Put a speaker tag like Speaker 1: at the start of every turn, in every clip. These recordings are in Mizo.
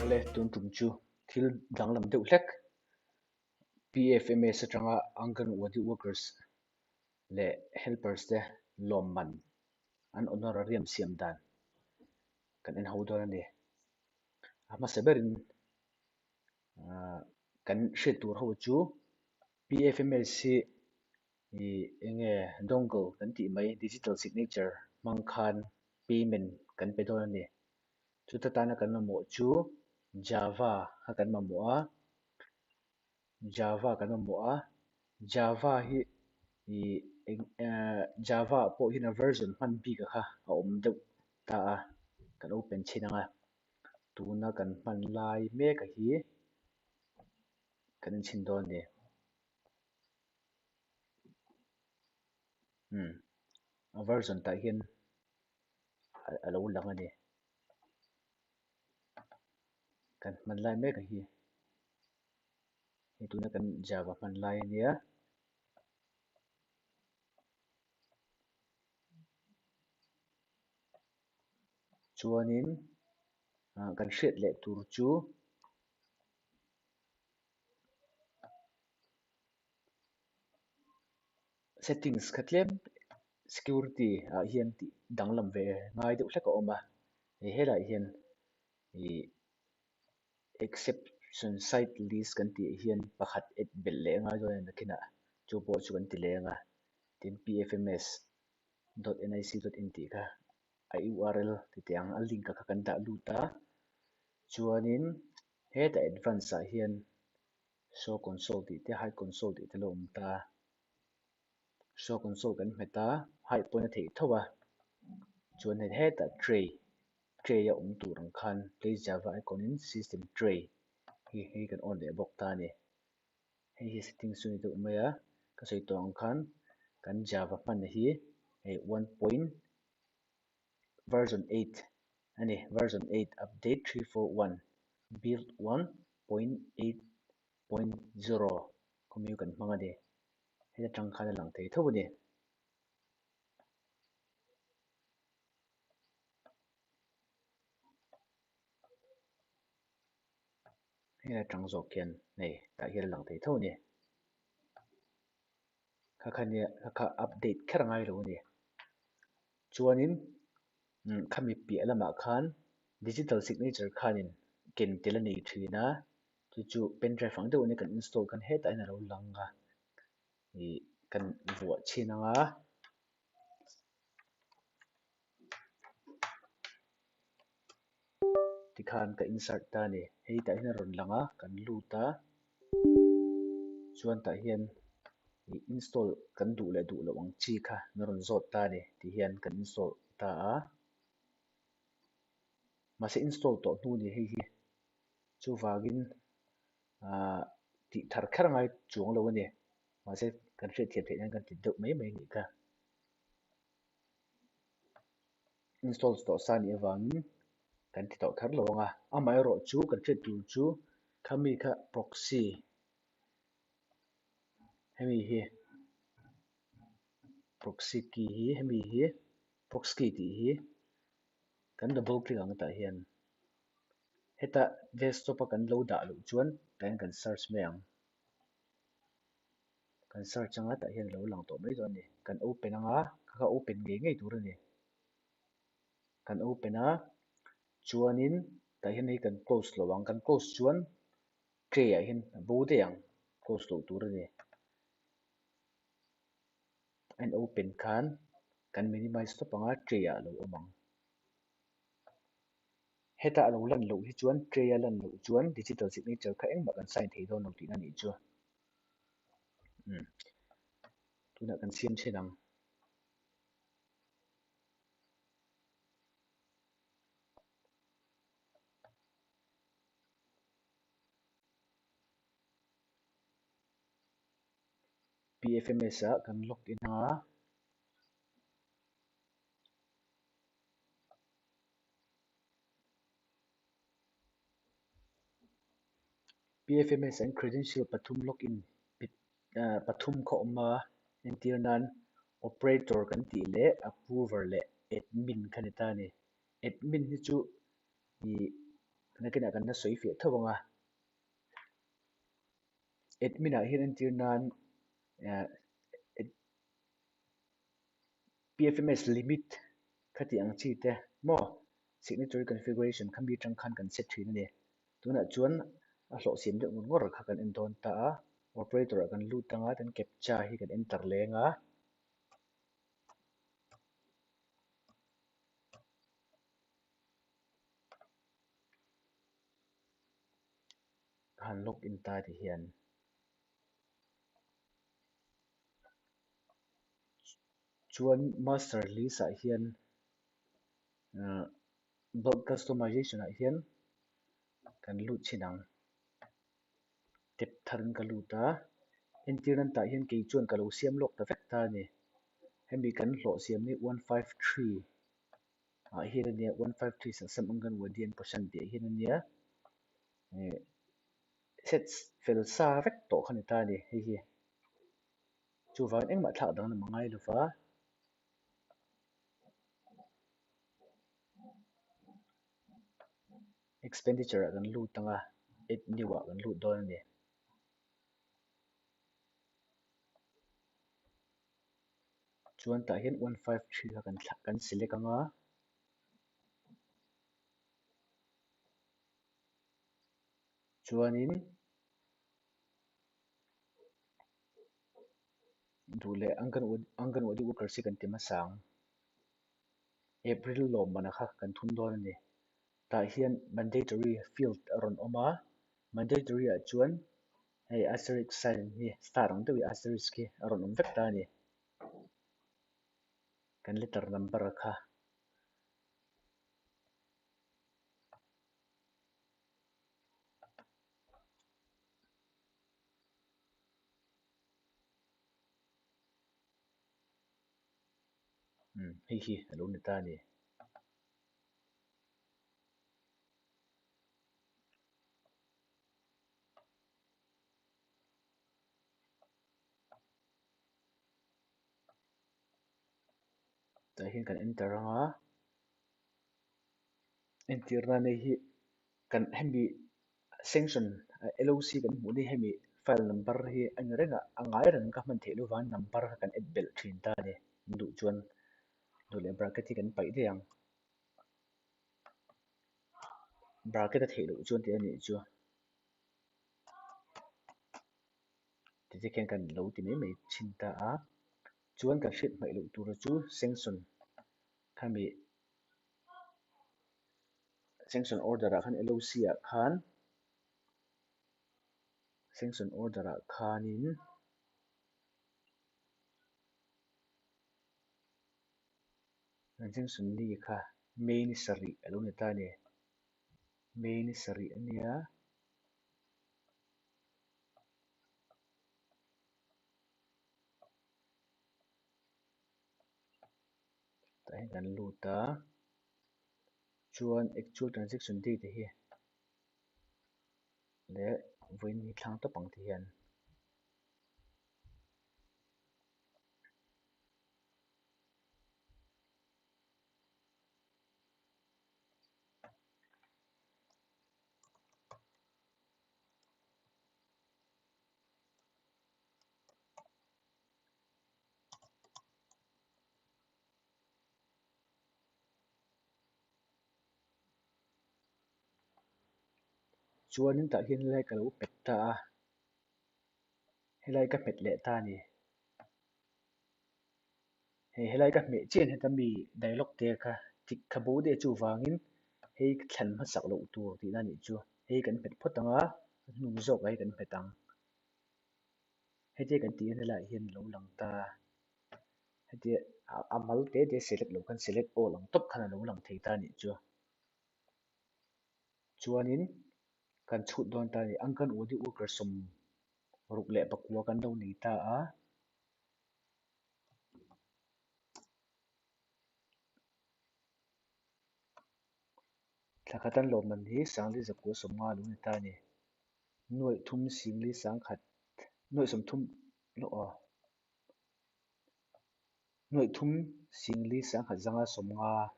Speaker 1: Awle, tun tum chu thil danglam deuh hlek PFMS atanga Anganwadi workers leh helpers te lawmman an honorarium siam dan kan en ho dawn a ni. A hmasa berin kan hriat tur ho chu PFMS hi Ih enge dongle kan tih mai digital signature hmang khan payment kan pe dawn a ni. Chuta tana kan mamawh chu Java kha kan mamawh a, Java kan mamawh a, Java hi ih eng eh Java ah pawh hian a version hman bik a kha a awm deuh ta a, kan open chhin ang a, tuna kan hman lai mek a hi kan inchhin dawn a ni. Umm a version tah hian a lo lang a ni kan hman lai mek a hi hei tuna kan java hman lai a nia. Chuanin ah kan hriat leh tur chu. Settings kha tlem security ah hian tih danglam ve ngai deuh hlek a awm a, hei helaiah hian ih exception site list kan tih hian pakhat add belh leh ngai dawn a ni nakinah chu pawh chu kan ti leng a, tin pfms dot nic dot in tih kha a url ti teh ang a link ah kha kan dah lut a chuanin hetah advance ah hian show console tih te hide console tih te lo awm ta a, show console kan hmet a hide pawn a theih tho a chuan hei hetah tray tray a awm tur ang khan place java icon in system tray hi hei kan on leh bawk ta a ni hei hi settings chu a ni deuh mai a ka sawi tawh ang khan kan java hman hi hei 1. Version 8 a ni. Version 8 update 341 build 1.8.0 khawmi kan hmang a ni. Heta tang khan a lang thei tho a ni. Heta tang zawk hian hei tah hian a lang thei tho a ni. Kha kha nia kha kha update kher a ngai lo a ni. Chuanin khami piah lamah khan digital signature khanin ken tel a nei thin a, chu chu pen drive ang deuh ania kan install khan hetah hian a lo lang a, ih kan vuah chhin ang a. Tikhan ka insert ta a ni, hei tah hian a rawn lang a, kan lut a, chuan tah hian ih install kan duh leh duh loh ang chi kha min rawn zawt ta a ni tih hian kan install ta a, mahse install tawh hnu a ni hei hi chuvangin ah tih thar kher ngai chuang lo a ni, mahse kan hriatthiam theih nan kan ti deuh mai mai a nih kha. Install tawh sa nih avangin kan ti tawh kher lo ang a, amaherawh chu kan hriat tur chu khami kha proxy hemi hi proxy key hi hemi hi proxy key tih hi kan double click ang tah hian heta desktop a kan lo dah loh chuan tah hian kan search mai ang. Kan search anga tah hian a lo lang tawh mai dawn a ni. Kan open anga kha kha open ngei ngei tur a ni. Kan open a chuanin tah hian hei kan close lo ang kan close chuan tray ah hian a bo daih ang close loh tur a ni. A in open khan kan minimize tawp anga tray ah a lo awm ang. Heta a lo lan loh hi chuan tray a lan loh chuan digital signature kha engmah kan sign thei dawn lo tihna a nih chu. Umm tunah kan siam chhin ang. PFMS ah kan log in a. PFMS an credential pathum login pathum kha awm a, entir nan operator kan tih leh approver leh admin kha ni ta a ni. Admin hi chu ih. Nakinah kan la sawi fiah tho ang a. Admin ah hian entir nan PFMS limit kha tih ang chi te maw signatory configuration kha mi atang khan kan set thin a ni. Tunah chuan a hlawh siam deuh ngawr ngawr kha kan en dawn ta a, operator ah kan lut ang a, kan captcha hi kan enter leng a. Ka han log in ta ti hian chuan master list ah hian bulk customization ah hian kan lut chhin ang. Tep tharin ka lut a, entir nan tah hian kei chuan ka lo siam lawk ta vek ta a ni. Hemi kan hlawh siam hi 153 ah hian a nia, 153 Saksam Anganwadi an Poshan tih ah hian a nia. Set fel sa vek tawh kha ni ta a ni hei hi. Chuvangin engmah thlak danglam a ngai lo va. Expenditure ah kan lut ang a, add new ah kan lut dawn a ni. Chuan tah hian 153 kha kan select ang a. Chuanin duh leh Anganwadi workers hi kan ti hmasa ang. April lawmman kha kan thun dawn a ni. Tah hian mandatory field a rawn awm a, mandatory ah chuan hei asterisk sign hi star ang deuh hi asterisk hi a rawn awm vek ta a ni. Kan letter number kha. Hei hi a lo ni ta a ni. Tah hian kan enter ang a. Entirna nei hi kan hemi sanction LOC kan hmuh ni hemi file number hi a ni reng a, a ngai reng ka hman theih loh vangin number kha kan add belh thin ta a ni. Duh chuan duh leh bracket hi kan paih daih ang. Bracket a theih loh chuan tih a nih chu titi khian kan lo ti mai mai thin ta a. Chuan kan hriat hmaih loh tura chu sanction khami Sanction order ah khan LOC ah khan sanction order ah khanin kan sanction ni kha May ni sarih a lo ni ta a ni. May ni sarih a nia. Tah hian kan lut a, chuan actual transaction date hi leh vawiin hi thlang tawp ang ti hian. Chuanin tah hian helai ka lo pet ta a, helai ka hmet leh ta a ni. Hei helai ka hmeh chian heta mi dialogue te kha tik kha bo daih chuvangin hei thlan hmasak loh tur tihna a nih chu. Hei kan hmet phawt ang a, a hnung zawkah hi kan hmet ang. Hetia kan tih hian helaiah hian a lo lang ta a, hetia a mal te te select loh khan select all ang tawp khan a lo lang thei ta a nih chu. Chuanin kan chhut dawn ta a ni, Anganwadi worker 69 kan lo nei ta a. Thla khat an lawmman hi Sangli zakua 50 lo ni ta a ni. Nuaih thum singli sangkhat nuaih 30 loh aw. Nuaih thum singli sangkhat zanga 50.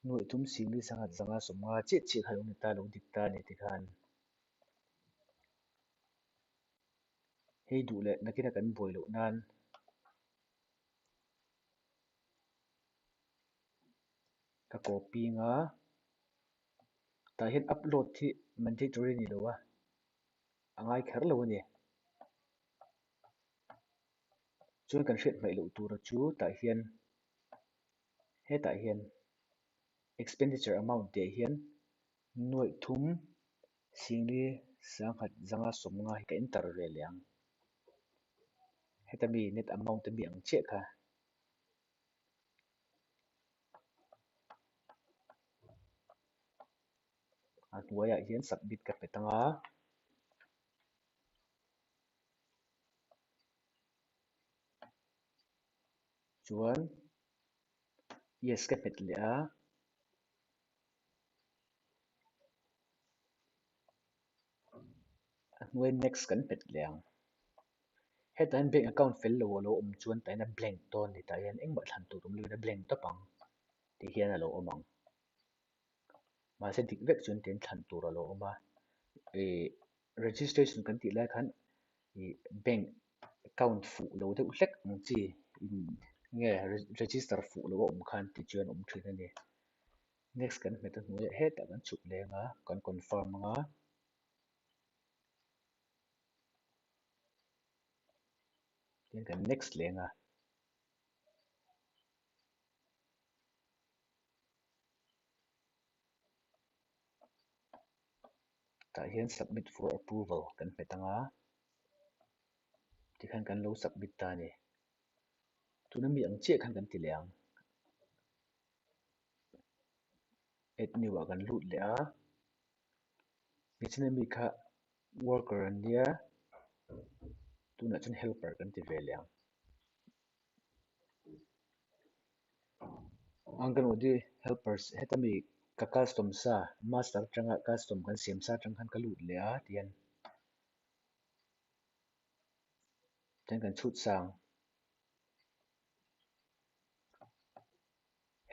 Speaker 1: Nuaih thum singli sanghat zanga sawmnga chiah chiah kha lo ni ta lo dik ta a ni tikhan. Hei duh leh nakina kan buai loh nan ka copy anga tah hian upload hi mandatory a ni lo a, a ngai kher lo a ni. Chuan kan hriat hmaih loh tura chu tah hian hetah hian expenditure amount tih ah hian nuaih thum singli sanghat zanga sawmnga hi ka enter ve leh ang. Heta mi net amount a mi ang chiah kha. A hnuaiah hian submit ka hmet ang a. Chuan yes ka hmet leh a. A hnuai next kan hmet leh ang. Hetah hian bank account fel lo a lo awm chuan tah hian a blank dawn a ni. Tah hian engmah thlan tur awm lovin a blank tawp ang tih hian a lo awm ang. Mahse dik vek chuan tiin thlan tur a lo awm a. Ih registration kan tih lai khan ih bank account fuh lo deuh hlek ang chi nge register fuh lo a awm khan tih chuan a awm thin a ni. Next kan hmet a hnuaiah hetah kan chhuk leng a kan confirm ang a. Tin kan next leng a. Tah hian submit for approval kan hmet ang a. Tikhan kan lo submit ta a ni. Tuna mi ang chiah khan kan ti leh ang. Add new ah kan lut leh a. Nichina mi kha worker an nia tunah chuan helper kan ti ve leh ang. Anganwadi helpers heta mi ka custom sa master atanga custom kan siam sa atang khan ka lut leh a tihian tihian kan chhut sang.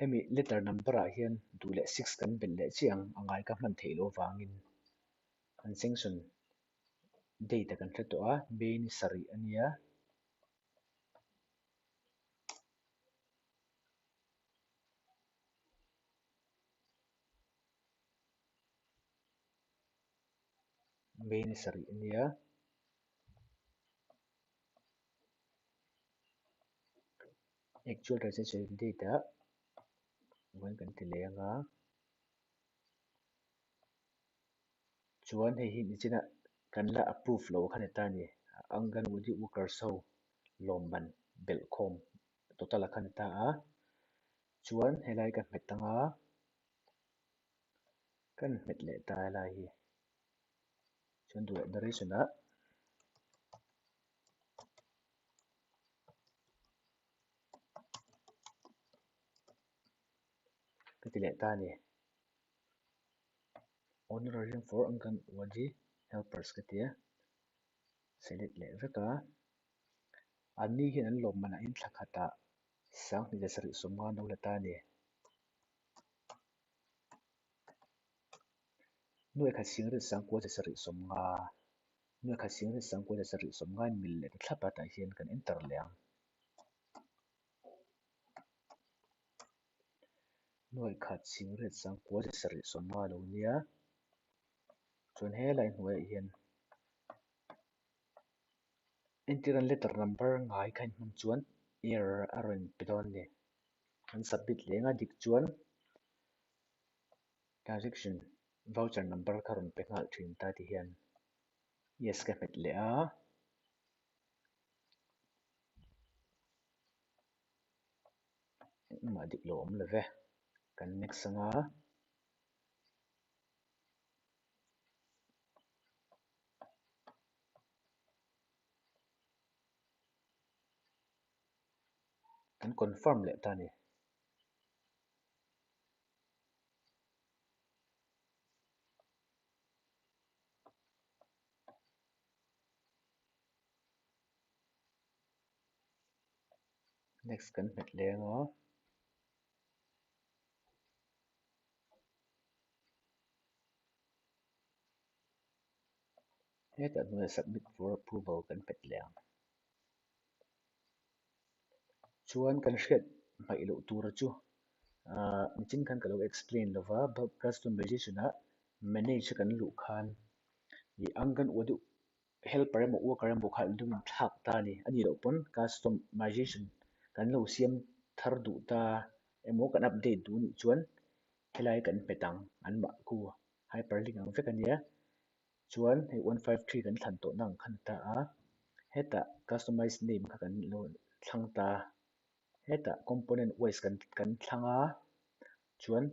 Speaker 1: Hemi letter number ah hian duh leh six kan belh leh chiah ang a ngai ka hman theih loh avangin an sanction date a kan hre tawh a May ni sarih a nia. May ni sarih a nia. Actual transaction date ah vawiin kan ti leh ang a chuan hei hi nichina kan la approve loh kha ni ta a ni Anganwadi workers ho lawmman belh khawm total a kha ni ta a chuan helai ka hmet ang a kan hmet leh ta helai hi chuan duh leh narration ah. Ka ti leh ta a ni. Honorarium for Anganwadi helpers ka ti a, select leh vek a. Anni hian an lawmman ah hian thla khatah sanghnih leh sarih sawmnga an lo la ta a ni. Nuaih khat singrit sangkua che sarih sawmnga. Nuaih khat singrit sangkua che sarih sawmnga in mil leh ta thlap a tah hian kan enter leh ang. Nuaih khat singrit sangkua che sarih sawmnga lo nia. Chuan helai hnuaiah hian entir an letter number ngai kha in hman chuan error a rawn pe dawn a ni. An submit leng a dik chuan transaction voucher number kha rawn pe nghal thin ta ti hian yes ka hmet leh a. Engmah dik lo awm lo ve. Kan next anga. Kan confirm leh ta a ni. Next kan hmet leng a. Hetah hnuaiah submit for approval kan hmet leh ang. Chuan kan hriat hmaih loh tura chu ah nichin khan ka lo explain lova bulk customization ah manage a kan luh khan ih anganwadi helper emaw worker emaw kha an lo inthlak ta a ni. A nih loh pawn customization kan lo siam thar duh ta emaw kan update duh nih chuan helai kan hmet ang an mah khu hyperlink ang vek a nia. Chuan hei 153 kan thlan tawhna ang khan ta a, hetah customize name kha kan lo thlang ta a, hetah component wise kan kan thlang a, chuan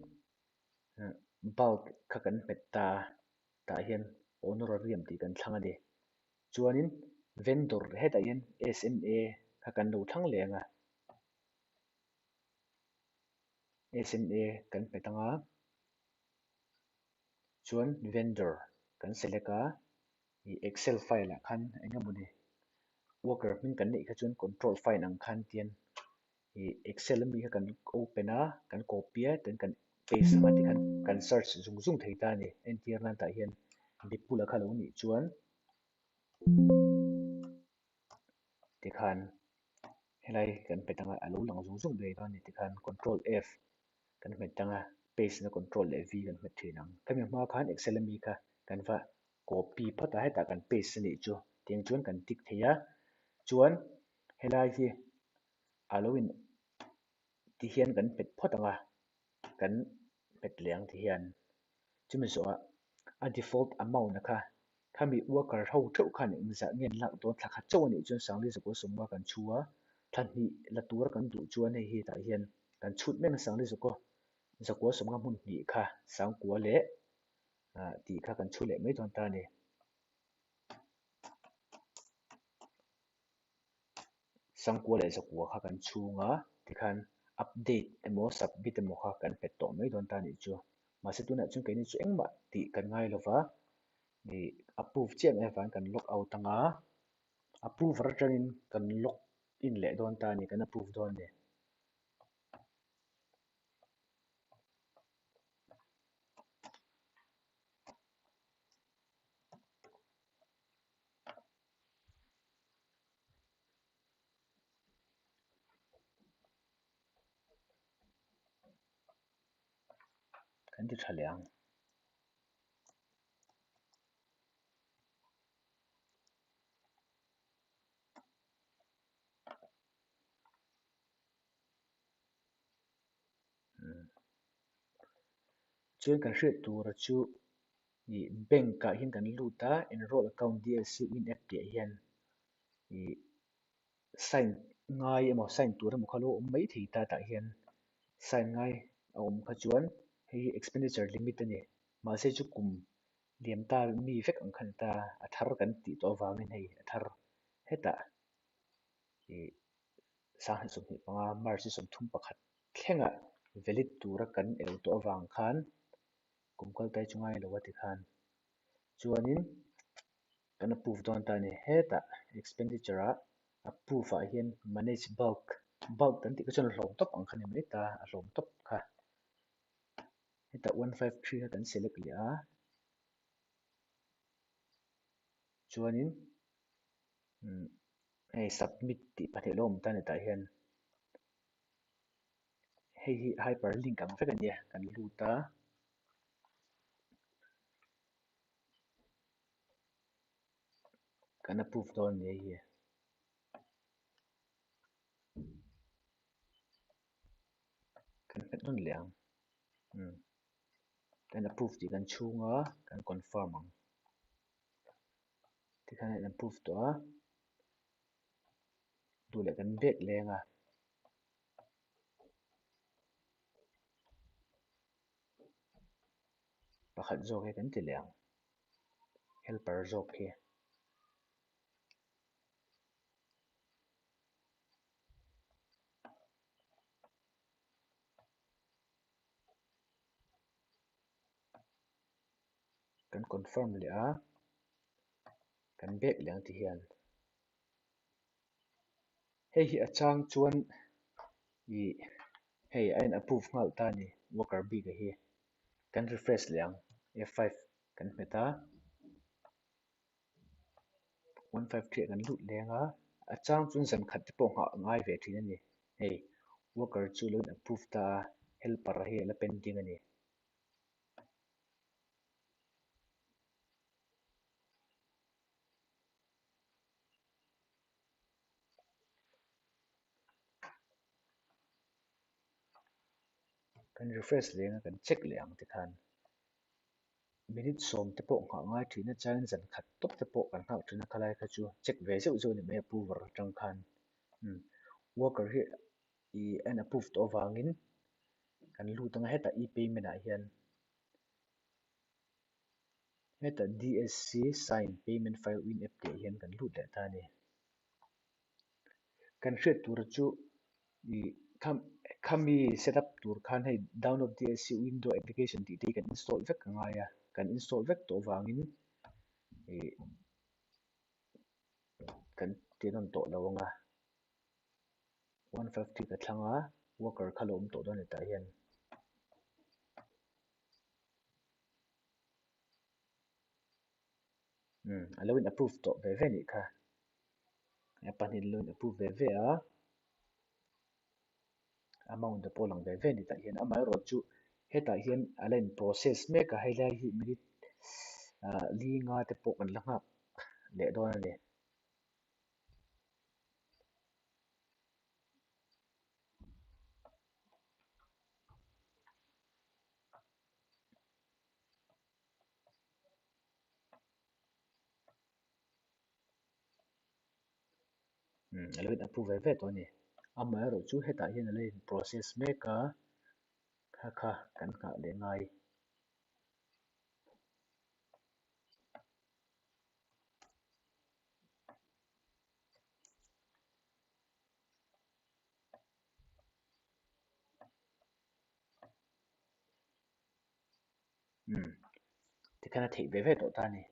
Speaker 1: bulk kha kan hmet ta a, tah hian honorarium tih kan thlang a ni. Chuanin vendor hetah hian SMA kha kan lo thlang leh ang a, SMA kan hmet ang a. Chuan vendor kan select a, ih excel file ah khan eng emawni worker hming kan neih kha chuan control find ang khan tian ih excel ami kha kan open a, kan copy a tin kan paste ang a tikhan kan search zung zung thei ta a ni. Entir nan tah hian Bipula kha lo nih chuan tikhan helai kan hmet anga a lo lang zung zung mai dawn a ni tikhan control F kan hmet anga paste na control leh V kan hmet thin ang. Khami hma khan excel ami kha kan va copy phawt a hetah kan paste a nih chu tiang chuan kan tick thei a chuan helai hi a lo in ti hian kan hmet phawt ang a kan hmet leh ang ti hian chumi zawhah a default amount a kha khami worker ho theuh khan engzah nge an lak dawn thla khat chauh a nih chuan sangli zakua sawmnga kan chhu a thla hnih la tura kan duh chuan hei hi tah hian kan chhut mek a sangli zakua zakua sawmnga hmun hnih kha sangkua leh ah tih kha kan chhu leh mai dawn ta a ni. Sangkua leh zakua kha kan chhung a tikhan update emaw submit emaw kha kan hmet tawh mai dawn ta a nih chu. Mahse tunah chuan keini chu engmah tih kan ngai lova ih approve chiah mai avangin kan log out ang a, approver atangin kan log in leh dawn ta a ni kan approve dawn a ni. Kan ti tha leh ang. Chuan kan hriat tura chu ih bank ah hian kan lut a enroll account DLC in app tih ah hian ih sign ngai emaw sign tur emaw kha lo awm mai thei ta tah hian sign ngai a awm kha chuan hei hi expenditure limit a ni mahse chu kum liam ta mi vek ang kha ni ta a thar kan tih tawh avangin hei a thar hetah ih sanghnih 25 March hi 31 thlengah valid tura kan el tawh avang khan kum kal tai chu ngai lo a ti khan chuanin kan approve dawn ta a ni. Hetah expenditure ah approve ah hian manage bulk bulk kan tih kha chuan a hlawm tawp ang kha ni mai ta a hlawm tawp kha hetah 153 kha kan select leh a chuanin hei submit tih pahnih a lo awm ta a ni tah hian hei hi hyperlink ang vek a nia kan lut a. Kan approve dawn a ni hei hi. Kan hmet nawn leh ang umm kan approve tih kan chhung a kan confirm ang tikhan a in approve tawh a duh leh kan bag leng a. Pakhat zawk hi kan ti leh ang helper zawk hi. Kan confirm leh a kan bag leh ang ti hian hei hi a chang chuan ih hei a in approve nghal ta a ni worker bik a hi kan refresh leh ang F5 kan hmet a. 153 ah kan lut leng a, a chang chuan zan khat te pawh nghah ngai ve thin a ni. Hei worker chu lo in approve ta a, helper hi a la pending a ni. Kan refresh leng a, kan check leh ang tikhan minute 10 te pawh nghah ngai thin a, chuan zan khat tawp te pawh kan nghak thin a, khalai kha chu check ve zeuh zeuh a ni mai approver atang khan. Umm worker hi ih a in approve tawh avangin kan lut anga hetah e-payment ah hian hetah DSC sign payment file win app tih ah hian kan lut leh ta a ni. Kan hriat tur chu ih khami set up tur khan hei download DSC window application tih te hi kan install vek a ngai a, kan install vek tawh avangin ih kan ti nawn tawh lo ang a, 153 ka thlang a, worker kha lo awm tawh dawn a ni tah hian. Umm a lo in approve tawh ve ve nih kha. A pahnih lo in approve ve ve a, amount te pawh lang ve ve a ni tah hian amaherawh chu hetah hian a la in process mek a helai hi minute ah li nga te pawh kan la nghak leh dawn a ni. Umm a lo in approve ve ve tawh a ni. Amaherawh chu hetah hian a lo in process mek a, kha kha kan nghah leh ngai. Umm tikhan a theih ve ve tawh ta a ni.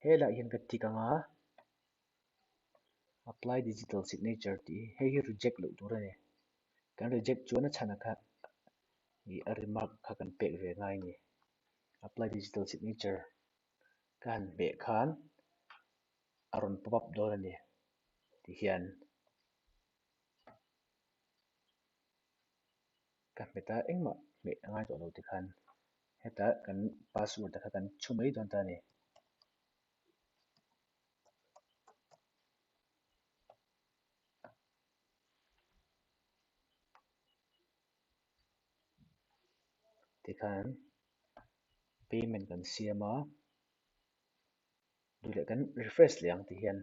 Speaker 1: Helaiah hian ka tick ang a, apply digital signature tih hi hei hi reject loh tur a ni. Kan reject chuan a chhan a kha ih a remark kha kan pek ve ngai a ni. Apply digital signature ka han hmeh khan a rawn pop up dawn a ni tihian. Ka hmet a, engmah hmeh a ngai tawh lo tikhan hetah kan password te kha kan chhu mai dawn ta a ni. Tikhan payment kan siam a, duh leh kan refresh leh ang tihian.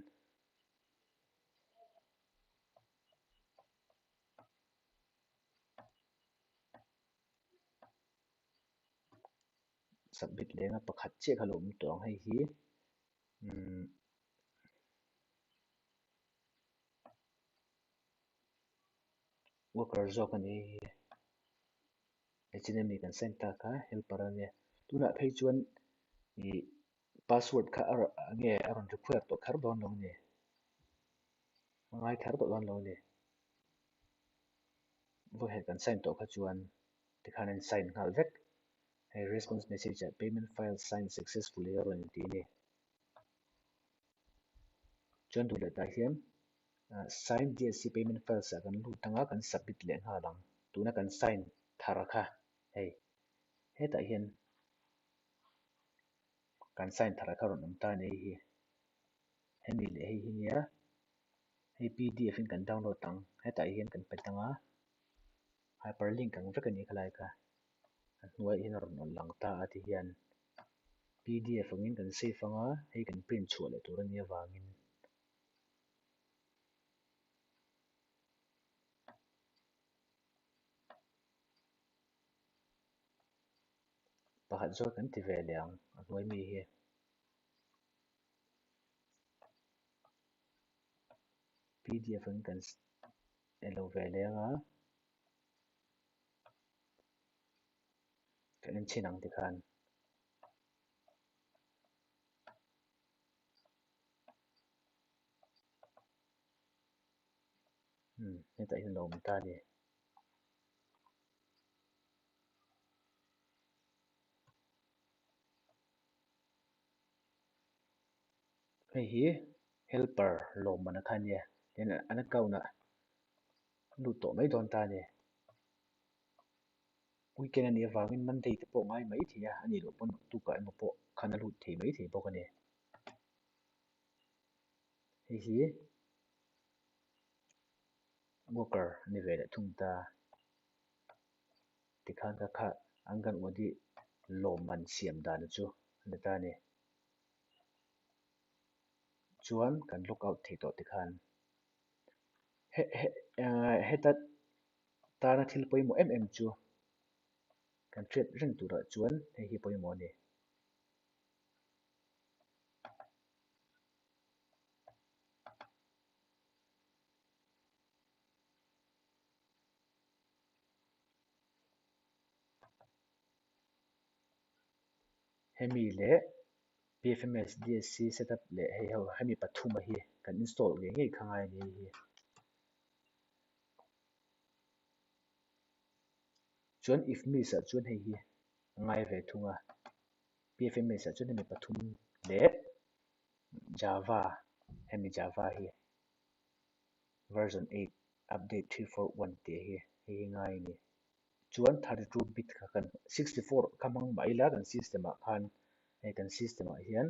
Speaker 1: Submit leng a pakhat chiah kha lo awm tawh ang hei hi umm worker zawk a ni hei hi H&M kan sign ta kha helper a nia tunah phei chuan ih password kha a nge a rawn require tawh kher dawn lo a ni. A ngai kher tawh dawn lo a ni. Vawihet kan sign tawh kha chuan tikhan a in sign nghal vek. Hei response message ah payment file signed successfully a rawn inti a ni. Chuan duh leh tah hian sign DSC payment files ah kan lut ang a, kan submit leh nghal ang. Tuna kan sign thar kha hei hetah hian kan sign thar kha rawn awm ta a ni hei hi. Hemi leh hei hi nia hei pdf in kan download ang hetah hian kan pe tlang a hyperlink ang vek a ni khalai kha a hnuaiah hian a rawn awm lang ta a ti hian pdf angin kan save ang a hei kan print chhuah leh tur a nih avangin. Pakhat zawk kan ti ve leh ang a hnuai mi hi. Pdf in kan elo ve leng a, kan en chhin ang tikhan. Umm hetah hian a lo awm ta a ni. Hei hi Helper lawmman a kha nia tin an account ah lut tawh mai dawn ta a ni. Weekend a nih avangin Monday te pawh ngai mai thei a, a nih loh pawn tukah emaw pawh khan a lut thei mai thei bawk a ni. Hei hi worker a ni ve leh thung ta. Tikhan ka kha Anganwadi lawmman siam dan chu a ni ta a ni. Chuan kan lock out thei tawh tikhan heta tana thil pawimawh em em chu kan hriat reng turah chuan hei hi pawimawh a ni. Hemi leh PFMS DSC setup leh hei ho hemi pathuma hi kan install ngei ngei kha ngai a ni hei hi. Chuan IFMIS ah chuan hei hi a ngai ve thung a, PFMS ah chuan hemi pathum leh Java hemi Java hi version 8 update 341 tih hi hei hi ngai a ni. Chuan 32 bit kha kan 64 kha hmang mah ila kan system ah khan hei kan system ah hian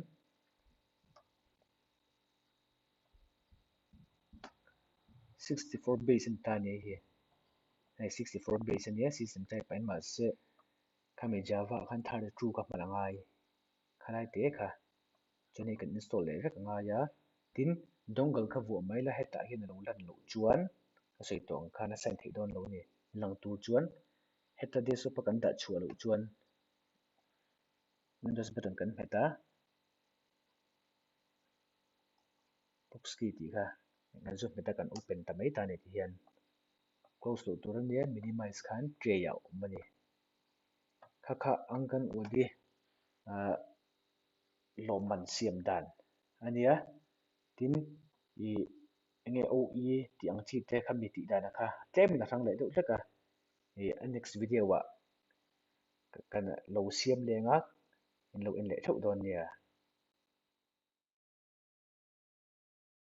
Speaker 1: 64 base a ni ta a ni hei hi hei 64 base a nia system type ah hian mahse khami java ah khan 32 kha hman a ngai khalai te kha chuan hei kan install leh vek a ngai a tin dongle kha vuah mai la hetah hian a lo lan loh chuan ka sawi tawh ang khan a sign theih dawn lo a ni lang tur chuan heta desktop a kan dah chhuah loh chuan windows button kan hmet a box key tih kha kan zu hmet a kan open ta mai ta a ni ti hian close loh tur a nia minimize khan tray ah a awm a ni kha kha ang kan udi ah lawmman siam dan a nia tin ih eng nge OE tih ang chi te kha mi tih dan kha tlemin a hrang leh deuh hlek a ih a next video ah kan lo siam leng a in lo en leh theuh dawn nia.